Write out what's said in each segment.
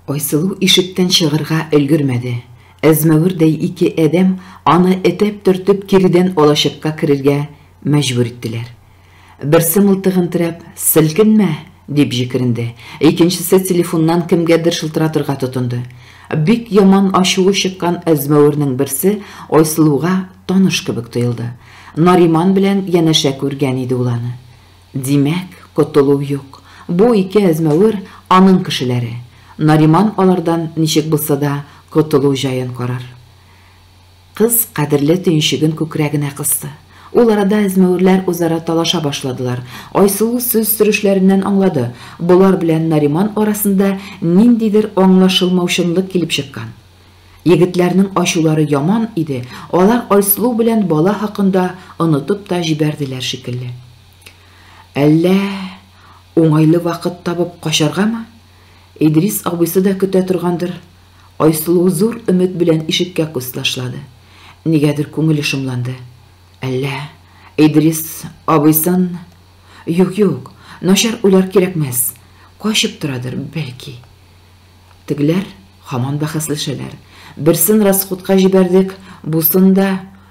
Айсылу ишектән чыгарга өлгермәде. Әзмәвердәй ике адәм аны этәп-төртеп киредән алачыкка керергә мәҗбүр иттеләр. Берсе мылтыгын терәп, "Селкенмә!" дип җикеренде. Икенчесе телефоннан кемгәдер шылтыратырга тотынды. Бик яман ачуы чыккан әзмәвернең берсе Айсылуга таныш кебек тоелды. Нариман белән янәшә күргән иде ул аны. Димәк, котылу юк. Бу ике әзмәвер аның кешеләре. Нариман алардан ничек булса да котылу җаен карар. Кыз кадерле төенчеген күкрәгенә кысты. Ул арада әзмәверләр үзара талаша башладылар. Айсылу сүз сөрешләреннән аңлады, болар белән Нариман арасында ниндидер аңлашылмаучанлык килеп чыккан. Егетләрнең ачулары яман иде, алар Айсылу белән бала хакында онытып та җибәрделәр шикелле. Әллә уңайлы вакыт табып качаргамы? Идрис абыйсы да көтә торгандыр. Айсылу зур өмет белән ишеккә күз ташлады. Нигәдер күңеле шомланды. Әллә Идрис абыйсын... Юк, юк, начар уйлар кирәкмәс. Качып торадыр, бәлки. Тегеләр һаман бәхәсләшәләр. Берсен расходка җибәрдек, бусын да...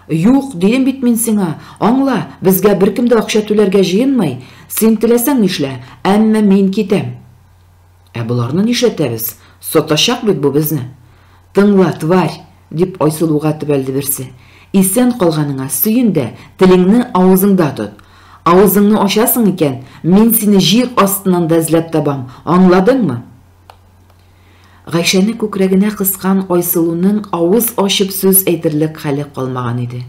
Юк, дидем бит мин сиңа. Аңла, безгә беркем дә акча түләргә җыенмый. Син теләсәң нишлә, әмма мин китәм. Ә боларны нишләтәбез? Сатачак бит бу безне. Тыңла, тварь, дип Айсылуга төбәлде берсе. Исән калганыңа сөен дә, телеңне авызыңда тот. Авызыңны ачасың икән, мин сине җир астыннан да эзләп табам. Аңладыңмы? Гайшәне күкрәгенә кыскан Айсылуның авыз ачып сүз әйтерлек хәле калмаган иде.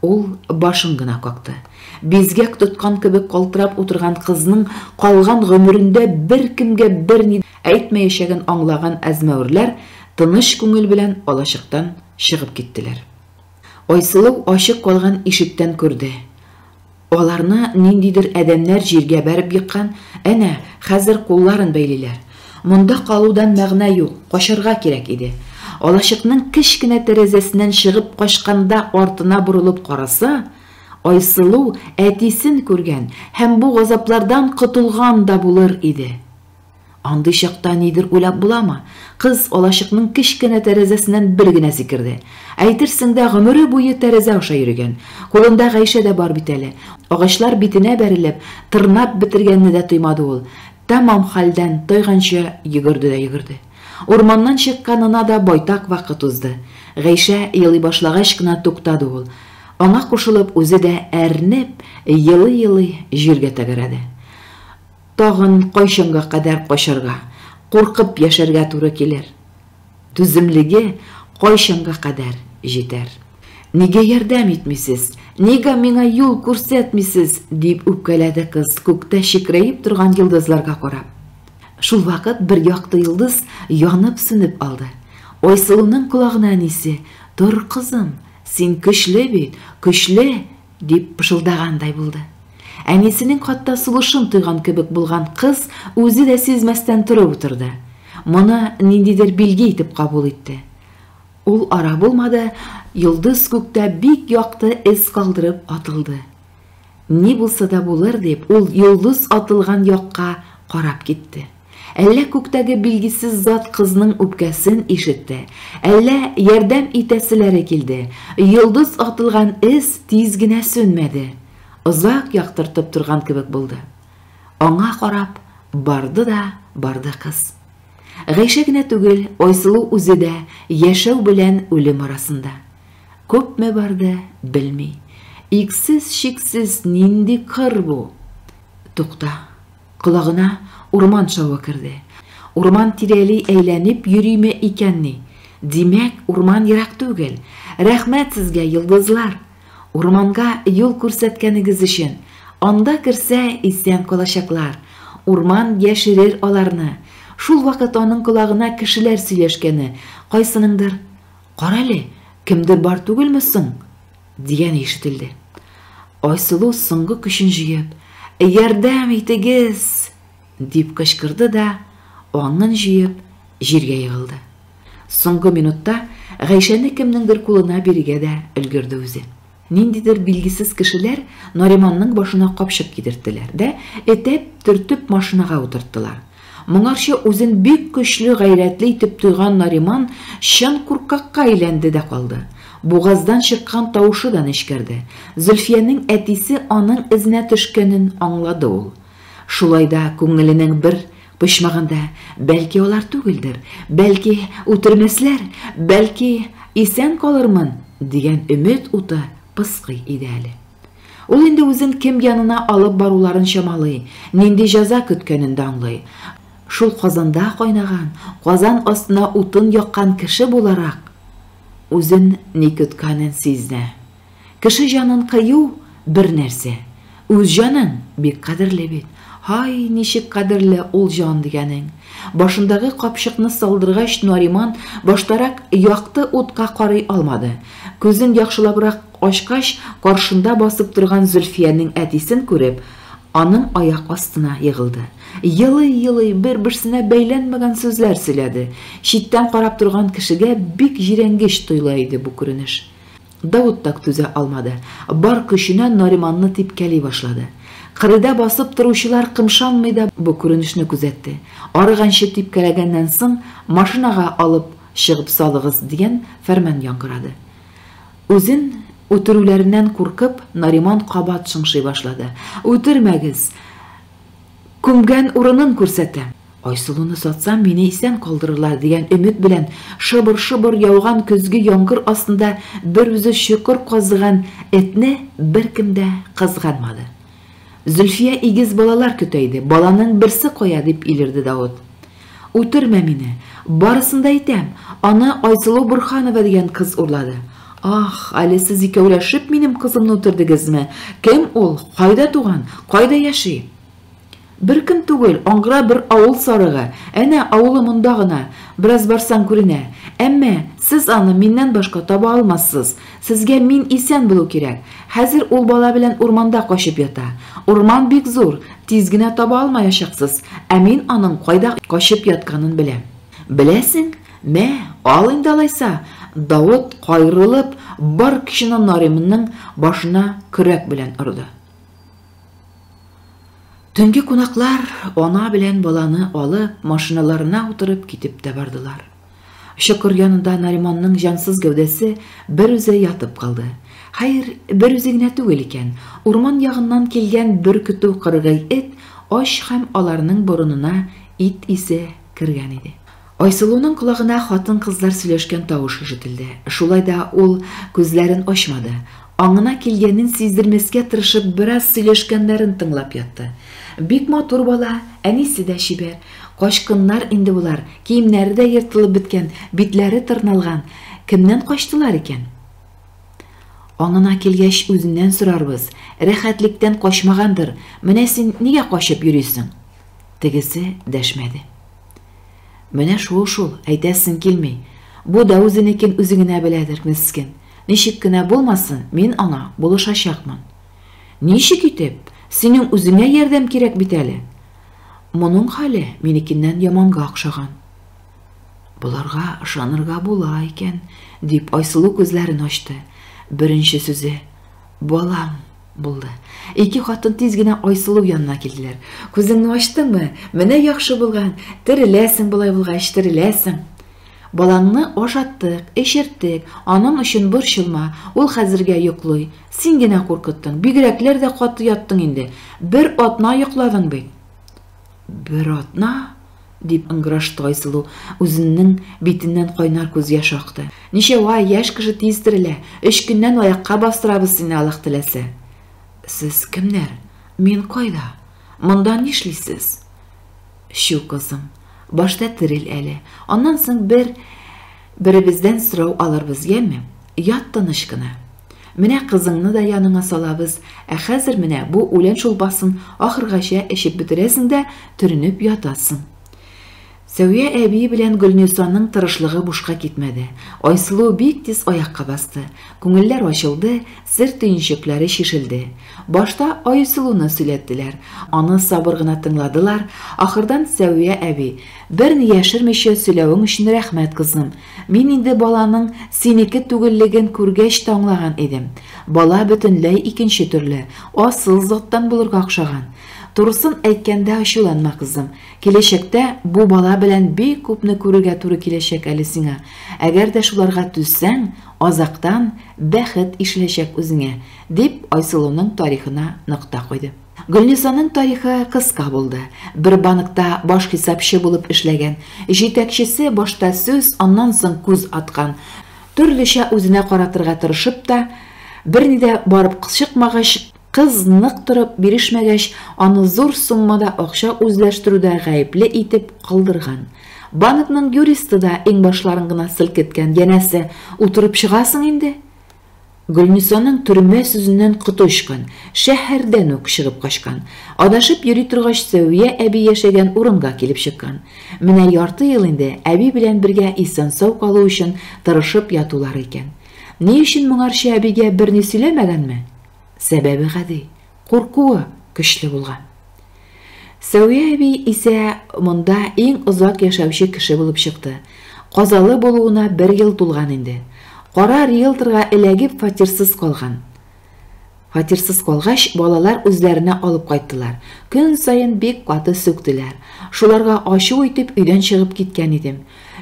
Ул башын гына какты. Бизгәк тоткан кебек калтырап утырган кызның калган гомерендә беркемгә берни әйтмәячәген аңлаган әзмәверләр тыныч күңел белән алачыктан чыгып киттеләр. Айсылу ачык калган ишектән күрде. Аларны ниндидер адәмнәр җиргә бәреп еккан, әнә, хәзер кулларын бәйлиләр. Монда калудан мәгънә юк, качарга кирәк иде. Алачыкның кечкенә тәрәзәсеннән чыгып качканда артына борылып караса, Айсылу әтисен күргән һәм бу газаплардан котылган да булыр иде. Андый чакта нидер уйлап буламы? Кыз алачыкның кечкенә тәрәзәсеннән бер генә сикерде. Әйтерсең дә гомере буе тәрәзә аша йөргән. Кулында Гайшә дә бар бит әле. Агачлар битенә бәрелеп, тырнап бетергәнне дә тоймады ул. Тәмам хәлдән тайганчы йөгерде дә йөгерде. Урманнан чыкканына да байтак вакыт узды. Гайшә елый башлагач кына туктады ул. Аңа кушылып үзе дә әрнеп, елый-елый җиргә тәгәрәде. Тагын кайчанга кадәр качарга, куркып яшәргә туры килер? Түземлеге кайчанга кадәр җитәр? Нигә ярдәм итмисез? Нигә миңа юл күрсәтмисез? дип үпкәләде кыз, күктә чекрәеп торган йолдызларга карап. Шул вакыт бер якты йолдыз янып сүнеп алды. Айсылуның колагына әнисе: "Тор, кызым, син көчле бит, көчле!" дип пышылдагандай булды. Әнисенең хатта сулышын тойган кебек булган кыз үзе дә сизмәстән торып утырды. Моны ниндидер билге итеп кабул итте. Ул ара булмады, йолдыз күктә бик якты эз калдырып атылды. Ни булса да булыр дип, ул йолдыз атылган якка карап китте. Әллә күктәге билгесез зат кызның үпкәсен ишетте, әллә ярдәм итәселәре килде. Йолдыз атылган эз тиз генә сүнмәде. Озак яктыртып торган кебек булды. Аңа карап барды да барды кыз. Гайшә генә түгел, Айсылу үзе дә яшәү белән үлем арасында. Күпме барды, белми. Иксез-чиксез нинди кыр бу? Тукта. Колагына урман шавы керде. Урман тирәли әйләнеп йөриме икәнни? Димәк, урман ерак түгел. Рәхмәт сезгә, йолдызлар! Урманга юл күрсәткәнегез өчен. Анда керсә, исән калачаклар. Урман яшерер аларны. Шул вакыт аның колагына кешеләр сөйләшкәне, кайсыныңдыр: "Карале, кемдер бар түгелме соң?" дигәне ишетелде. Айсылу соңгы көчен җыеп: "Ярдәм итегез!" дип кычкырды да, аңын җыеп, җиргә егылды. Соңгы минутта Гайшәне кемнеңдер кулына бирергә дә өлгерде үзе. Ниндидер билгесез кешеләр Нариманның башына капчык кидерттеләр дә, этәп, төртеп машинага утырттылар. Моңарчы үзен бик көчле, гайрәтле итеп тойган Нариман чын куркакка әйләнде дә калды. Бугаздан чыккан тавышы да нечкәрде. Зөлфиянең әтисе аның эзенә төшкәнен аңлады ул. Шулай да күңеленең бер почмагында, бәлки алар түгелдер, бәлки үтермәсләр, бәлки исән калырмын, дигән өмет уты пыскый иде әле. Ул инде үзен кем янына алып баруларын чамалый, нинди җәза көткәнен дә аңлый. Шул казанда кайнаган, казан астына утын яккан кеше буларак, үзен ни көткәнен сизенә. Кеше җанын кыю бер нәрсә. Үз җаның бик кадерле бит. Һай, ничек кадерле ул җан дигәнең. Башындагы капчыкны салдыргач, Нариман баштарак якты утка карый алмады. Күзен яхшылабрак ачкач, каршында басып торган Зөлфиянең әтисен күреп, аның аяк астына егылды. Елый-елый бер-берсенә бәйләнмәгән сүзләр сөйләде. Читтән карап торган кешегә бик җирәнгеч тоела иде бу күренеш. Давыт та түзә алмады, бар көченә Нариманны типкәли башлады. Кырыйда басып торучылар кымшанмый да бу күренешне күзәтте. Арыганчы типкәләгәннән соң, машинага алып чыгып салыгыз, дигән фәрман яңгырады. Үзен үтерүләреннән куркып, Нариман кабат шыңшый башлады. Үтермәгез! Күмгән урынын күрсәтәм. Айсылуны сатсам, мине исән калдырырлар, дигән өмет белән шыбыр-шыбыр яуган көзге яңгыр астында бер үзе чокыр казыган этне беркем дә кызганмады. Зөлфия игез балалар көтә иде. Баланың берсе кая, дип илерде Давыт. Үтермә мине. Барысын да әйтәм. Аны Айсылу Борһанова дигән кыз урлады. Ах, әле сез икәүләшеп минем кызымны үтердегезме? Кем ул? Кайда туган? Кайда яши? Беркем түгел, аңгыра бер авыл сарыгы. Әнә, авылы монда гына, бераз барсаң күренә. Әмма сез аны миннән башка таба алмассыз. Сезгә мин исән булу кирәк. Хәзер ул бала белән урманда качып ята. Урман бик зур, тиз генә таба алмаячаксыз. Ә мин аның кайда качып ятканын беләм. Беләсең? Мә, ал инде алайса. Давыт кайрылып, бар көченә Нариманның башына көрәк белән орды. Төнге кунаклар ана белән баланы алып, машиналарына утырып китеп тә бардылар. Чокыр янында Нариманның җансыз гәүдәсе бер үзе ятып калды. Хәер, бер үзе генә түгел икән. Урман ягыннан килгән бер көтү кыргый эт ач һәм аларның борынына ит исе кергән иде. Айсылуның колагына хатын-кызлар сөйләшкән тавыш ишетелде. Шулай да ул күзләрен ачмады. Аңына килгәнен сиздермәскә тырышып, бераз сөйләшкәннәрен тыңлап ятты. Бик матур бала, әнисе дә чибәр. Качкыннар инде болар, киемнәре дә ертылып беткән, битләре тырналган. Кемнән качтылар икән? Аңына килгәч, үзеннән сорарбыз. Рәхәтлектән качмагандыр. Менә син нигә качып йөрисең? Тегесе дәшмәде. Менә шул шул, әйтәсең килми. Бу да үзенекен үзе генә беләдер, мескен. Ничек кенә булмасын, мин аңа булышачакмын. Ничек итеп? Синең үзеңә ярдәм кирәк бит әле. Моның хәле минекеннән яманга охшаган. Боларга ышанырга була икән, дип Айсылу күзләрен ачты. Беренче сүзе балам булды. Ике хатын тиз генә Айсылу янына килделәр. Күзеңне ачтыңмы? Менә яхшы булган. Тереләсең болай булгач, тереләсең. Балаңны ашаттык, эчерттек, аның өчен борчылма, ул хәзергә йоклый. Син генә куркыттың, бигрәкләр дә каты яттың инде. Бер атна йокладың бит. Бер атна? Дип ыңгырашты Айсылу, үзенең битеннән кайнар күз яше акты. Ничәва, яшь кеше тиз терелә. 3 көннән аякка бастырабыз сине, Аллаһ теләсә. Сез кемнәр? Мин кайда? Монда нишлисез? Чү, кызым, башта терел әле. Аннан соң бер беребездән сорау алырбыз, яме? Ят тыныч кына. Менә кызыңны да яныңа салабыз. Ә хәзер менә бу үлән шулпасын ахыргача эчеп бетерәсең дә төренеп ятасың. Сәвия әби белән Гөлнисаның тырышлыгы бушка китмәде. Айсылу бик тиз аякка басты. Күңелләр ачылды, сер төенчекләре чишелде. Башта Айсылуны сөйләттеләр. Аны сабыр гына тыңладылар. Ахырдан Сәвия әби: "Бер ни яшермичә сөйләвең өчен рәхмәт, кызым. Мин инде баланың синеке түгеллеген күргәч тә аңлаган идем. Бала бөтенләй икенче төрле, асыл заттан булырга охшаган. Турысын әйткәндә ачуланма, кызым. Киләчәктә бу бала белән бик күпне күрергә туры киләчәк әле сиңа. Әгәр дә шуларга түзсәң, азактан бәхет ишеләчәк үзеңә, дип Айсылуның тарихына нокта куйды. Гөлнисаның тарихы кыска булды. Бер банкта баш хисапчы булып эшләгән. Җитәкчесе башта сүз, аннан соң күз аткан. Төрлечә үзенә каратырга тырышып та, берни дә барып чыкмагач, кыз нык торып бирешмәгәч, аны зур суммада акча үзләштерүдә гаепле итеп калдырган. Банкның юристы да иңбашларын гына селкеткән, янәсе, утырып чыгасың инде. Гөлнисаның төрмә сүзеннән коты очкан, шәһәрдән үк чыгып качкан. Адашып йөри торгач, Сәвия әби яшәгән урынга килеп чыккан. Менә ярты ел инде әби белән бергә исән-сау калу өчен тырышып ятулары икән. Ни өчен моңарчы әбигә берни сөйләмәгәнме? Сәбәбе гади, куркуы көчле булган. Сәвия әби исә монда иң озак яшәүче кеше булып чыкты. Казалы булуына бер ел тулган инде. Кара риэлторга эләгеп фатирсыз калган. Фатирсыз калгач, балалар үзләренә алып кайттылар. Көн саен бик каты сүктеләр. Шуларга ачу итеп өйдән чыгып киткән идем.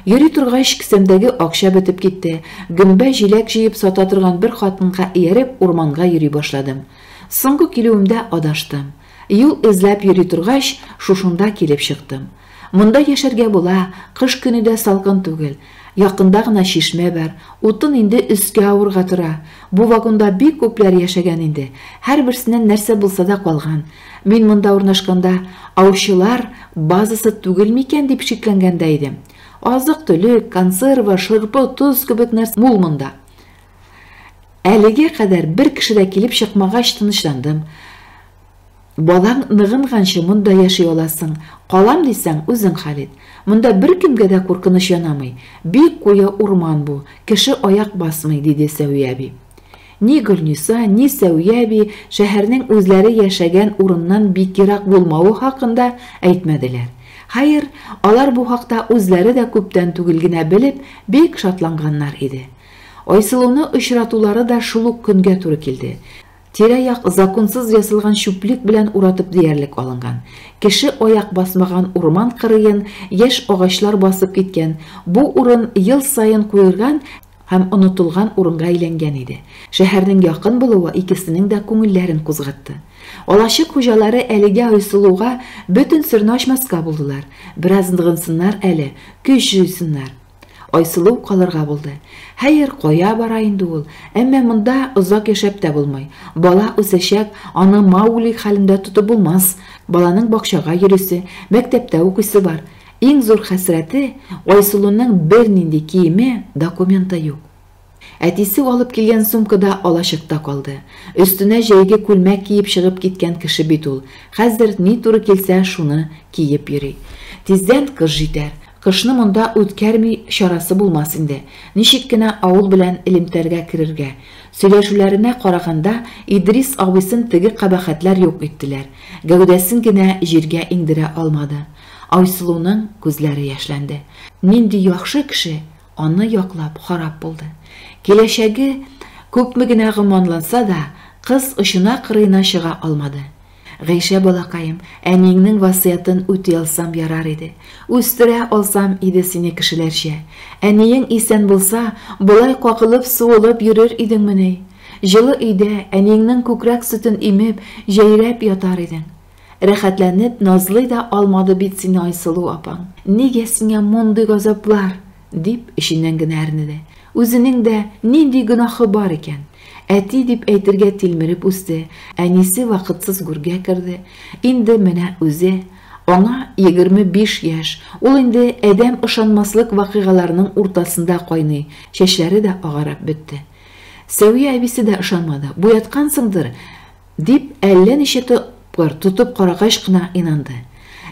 Йөри торгач, кесәмдәге акча бетеп китте. Гөмбә җиләк җыеп сата торган бер хатынга ияреп, урманга йөри башладым. Соңгы килүемдә адаштым. Юл эзләп йөри торгач, шушында килеп чыктым. Монда яшәргә була, кыш көне дә салкын түгел. Якында гына чишмә бар, утын инде өскә авырга тора. Бу вагонда бик күпләр яшәгән инде. Һәрберсеннән нәрсә булса да калган. Мин монда урнашканда, аучылар базасы түгел микән дип шикләнгән дә идем. Азык-төлек, консерва, шырпы, тоз кебек нәрсә мул монда. Әлегә кадәр бер кеше дә килеп чыкмагач тынычландым. Балаң ныгынганчы монда яши аласың. Калам дисәң, үзең хәл ит. Монда беркемгә дә куркыныч янамый. Бик куе урман бу, кеше аяк басмый, диде Сәвия әби. Ни Гөлниса, ни Сәвия әби шәһәрнең үзләре яшәгән урыннан бик ерак булмавы хакында әйтмәделәр. Хәер, алар бу хакта үзләре дә күптән түгел генә белеп, бик шатланганнар иде. Айсылуны очратулары да шул ук көнгә туры килде. Тирә-як законсыз ясалган чүплек белән уратып диярлек алынган. Кеше аяк басмаган урман кырыен яшь агачлар басып киткән, бу урын ел саен куерган һәм онытылган урынга әйләнгән иде. Шәһәрнең якын булуы икесенең дә күңелләрен кузгатты. Алачык хуҗалары әлегә Айсылуга бөтен серне ачмаска булдылар. Бераз ныгынсыннар әле, көч җыйсыннар. Айсылу калырга булды. Хәер, кая бара инде ул? Әмма монда озак яшәп тә булмый. Бала үсәчәк, аны Маугли хәлендә тотып булмас. Баланың бакчага йөрисе, мәктәптә укыйсы бар. Иң зур хәсрәте, Айсылуның бернинди киеме, документы юк. Әтисе алып килгән сумка да алачыкта калды. Өстенә җәйге күлмәк киеп чыгып киткән кеше бит ул. Хәзер ни туры килсә, шуны киеп йөри. Тиздән кыш җитәр. Кышны монда үткәрми чарасы булмас инде. Ничек кенә авыл белән элемтәргә керергә? Сөйләшүләренә караганда, Идрис абыйсын теге кабахәтләр юк иттеләр. Гәүдәсен генә җиргә иңдерә алмады. Айсылуның күзләре яшьләнде. Нинди яхшы кеше аны яклап харап булды. Киләчәге күпме генә гөманланса да, кыз очына-кырыена чыга алмады. Гайшә балакаем, әниеңнең васыятен үти алсам ярар иде. Үстерә алсам иде сине кешеләрчә. Әниең исән булса, болай какылып-суылып йөрер идеңмени? Җылы өйдә, әниеңнең күкрәк сөтен имеп, җәйрәп ятар идең. Рәхәтләнеп назлый да алмады бит сине Айсылу апаң. Нигә сиңа мондый газаплар? дип, эченнән генә әрнеде. Үзенең дә нинди гөнаһы бар икән? Әти дип әйтергә тилмереп үсте, әнисе вакытсыз гүргә керде. Инде менә үзе. Аңа 25 яшь, ул инде адәм ышанмаслык вакыйгаларның уртасында кайный, чәчләре дә агарып бетте. Сәвия әбисе дә ышанмады. Буяткансыңдыр, дип әллә ничә тапкыр тотып карагач кына инанды.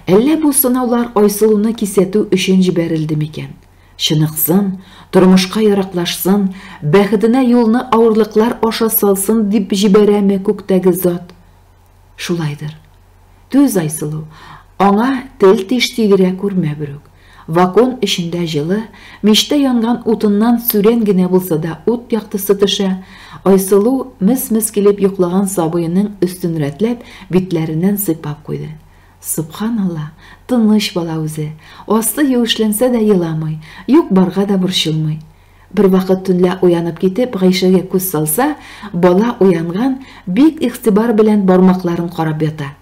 Әллә бу сынаулар Айсылуны кисәтү өчен җибәрелде микән? Чыныксын, тормышка яраклашсын, бәхетенә юлны авырлыклар аша салсын дип җибәрәме күктәге зат? Шулайдыр. Түз, Айсылу, аңа тел-теш тидерә күрмә берүк. Вагон эчендә җылы, мичтә янган утыннан сүрән генә булса да ут яктысы төшә. Айсылу, мес-мес килеп йоклаган сабыеның өстен рәтләп, битләреннән сыйпап куйды. Сөбханалла, тыныч бала үзе. Асты юешләнсә дә еламый, юк-барга да борчылмый. Бервакыт төнлә уянып китеп, Гайшәгә күз салса, бала уянган, бик игътибар белән бармакларын карап ята.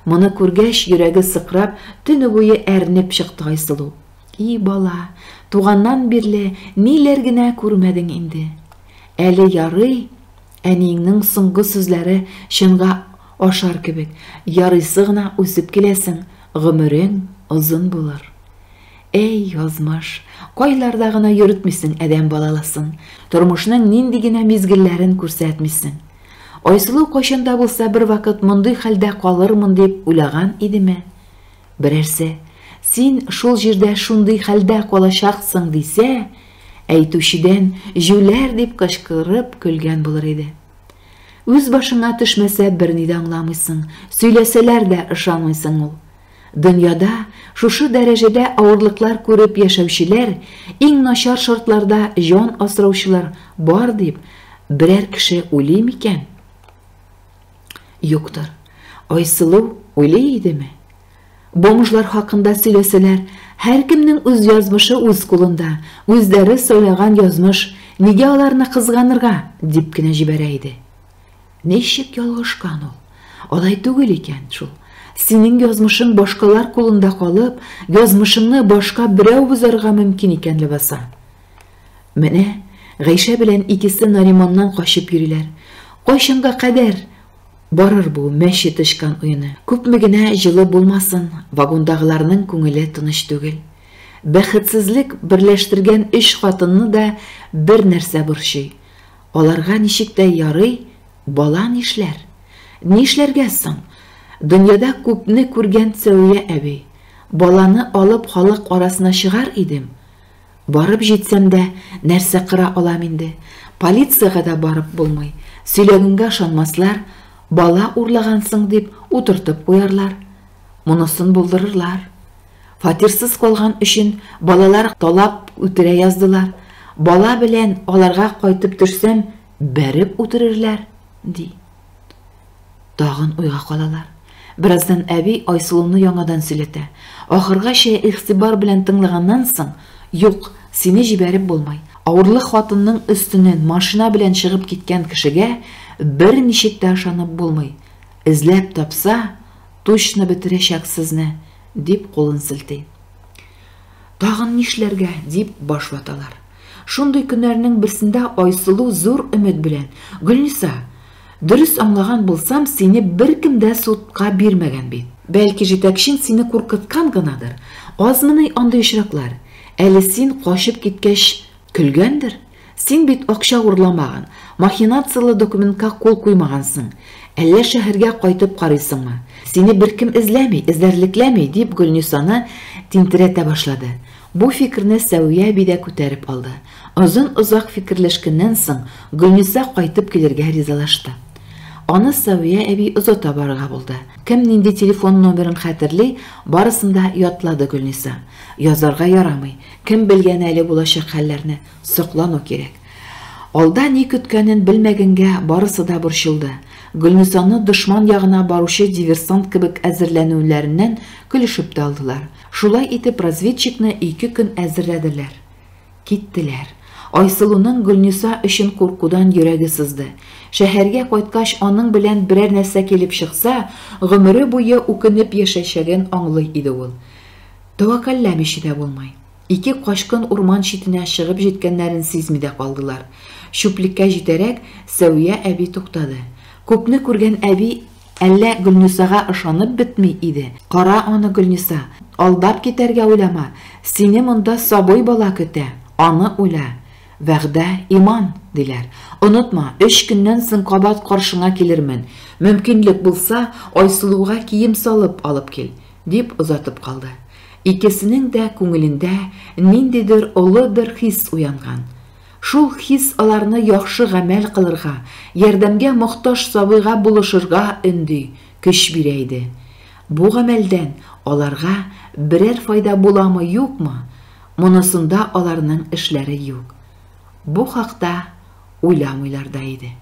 Моны күргәч, йөрәге сыкрап, төне буе әрнеп чыкты Айсылу. И бала, туганнан бирле ниләр генә күрмәдең инде. Әле ярый, әниеңнең соңгы сүзләре чынга ашар кебек, ярыйсы гына үсеп киләсең, гомерең озын булыр. Әй, язмыш, кайларда гына йөртмисең адәм балаласын, тормышның нинди генә мизгелләрен күрсәтмисең. Айсылу кайчан да булса бервакыт мондый хәлдә калырмын дип уйлаган идеме? Берәрсе, син шул җирдә шундый хәлдә калачаксың дисә, әйтүчедән җүләр дип кычкырып көлгән булыр иде. Үз башыңа төшмәсә берни дә аңламыйсың, сөйләсәләр дә ышанмыйсың ул. Дөньяда шушы дәрәҗәдә авырлыклар күреп яшәүчеләр, иң начар шартларда җан асраучылар бар дип берәр кеше уйлый микән? Юктыр. Айсылу уйлый идеме? Бомжлар хакында сөйләсәләр, һәркемнең үз язмышы үз кулында, үзләре сайлаган язмыш, нигә аларны кызганырга, дип кенә җибәрә иде. Ничек ялгышкан ул? Алай түгел икән шул. Синең язмышың башкалар кулында калып, язмышыңны башка берәү бозарга мөмкин икән ләбаса. Менә Гайшә белән икесе Нариманнан качып йөриләр. Кайчанга кадәр барыр бу мәче тычкан уены? Күпме генә җылы булмасын, вагондагыларның күңеле тыныч түгел. Бәхетсезлек берләштергән өч хатынны да бер нәрсә борчый. Аларга ничек тә ярый, бала нишләр? Нишләргә соң? Дөньяда күпне күргән Сәвия әби, баланы алып халык арасына чыгар идем. Барып җитсәм дә, нәрсә кыра алам инде? Полициягә дә барып булмый. Сөйләгәнгә ышанмаслар, бала урлагансың дип утыртып куярлар. Монысын булдырырлар. Фатирсыз калган өчен балалар талап үтерә яздылар. Бала белән аларга кайтып төшсәм, бәреп үтерерләр, ди. Тагын уйга калалар. Бераздан әби Айсылуны яңадан сөйләтә. Ахыргача игътибар белән тыңлаганнан соң, Юк, сине җибәреп булмый. Авырлы хатынның өстеннән машина белән чыгып киткән кешегә берничек тә ышанып булмый. Эзләп тапса, точно бетерәчәк сезне, дип кулын селти. Тагын нишләргә, дип баш ваталар. Шундый көннәрнең берсендә Айсылу зур өмет белән, Гөлниса, дөрес аңлаган булсам, сине беркем дә судка бирмәгән бит. Бәлки җитәкчең сине куркыткан гынадыр. Азмыни андый очраклар? Әле син качып киткәч көлгәндер? Син бит акча урламаган, махинацияле документка кул куймагансың. Әллә шәһәргә кайтып карыйсыңмы? Сине беркем эзләми, эзәрлекләми, дип Гөлнисаны тинтерәтә башлады. Бу фикерне Сәвия әби дә күтәреп алды. Озын-озак фикерләшкәннән соң, Гөлниса кайтып килергә ризалашты. Аны Сәвия әби озата барырга булды. Кем нинди телефон номерын хәтерли, барысын да ятлады Гөлниса. Язарга ярамый, кем белгән әле булачак хәлләрне, соклану кирәк. Алда ни көткәнен белмәгәнгә барысы да борчылды. Гөлнисаны дошман ягына баручы диверсант кебек әзерләнүләреннән көлешеп тә алдылар. Шулай итеп разведчикны ике көн әзерләделәр. Киттеләр. Айсылуның Гөлниса өчен куркудан йөрәге сызды. Шәһәргә кайткач аның белән берәр нәрсә килеп чыкса, гомере буе үкенеп яшәячәген аңлый иде ул. Тәвәккәлләмичә дә булмый. Ике качкын урман читенә чыгып җиткәннәрен сизми дә калдылар. Чүплеккә җитәрәк, Сәвия әби туктады. Күпне күргән әби әллә Гөлнисага ышанып бетми иде. Кара аны, Гөлниса, алдап китәргә уйлама, сине монда сабый бала көтә, аны уйла. Вәгъдә, иман, диләр. Онытма, өч көннән соң кабат каршыңа килермен. Мөмкинлек булса, Айсылуга кием салып алып кил. Дип озатып калды. Икесенең дә күңелендә ниндидер олы бер хис уянган. Шул хис аларны яхшы гамәл кылырга, ярдәмгә мохтаж сабыйга булышырга өнди, көч бирә иде. Бу гамәлдән аларга берәр файда буламы-юкмы, монысында аларның эшләре юк. Бу хакта уйламыйлар да иде.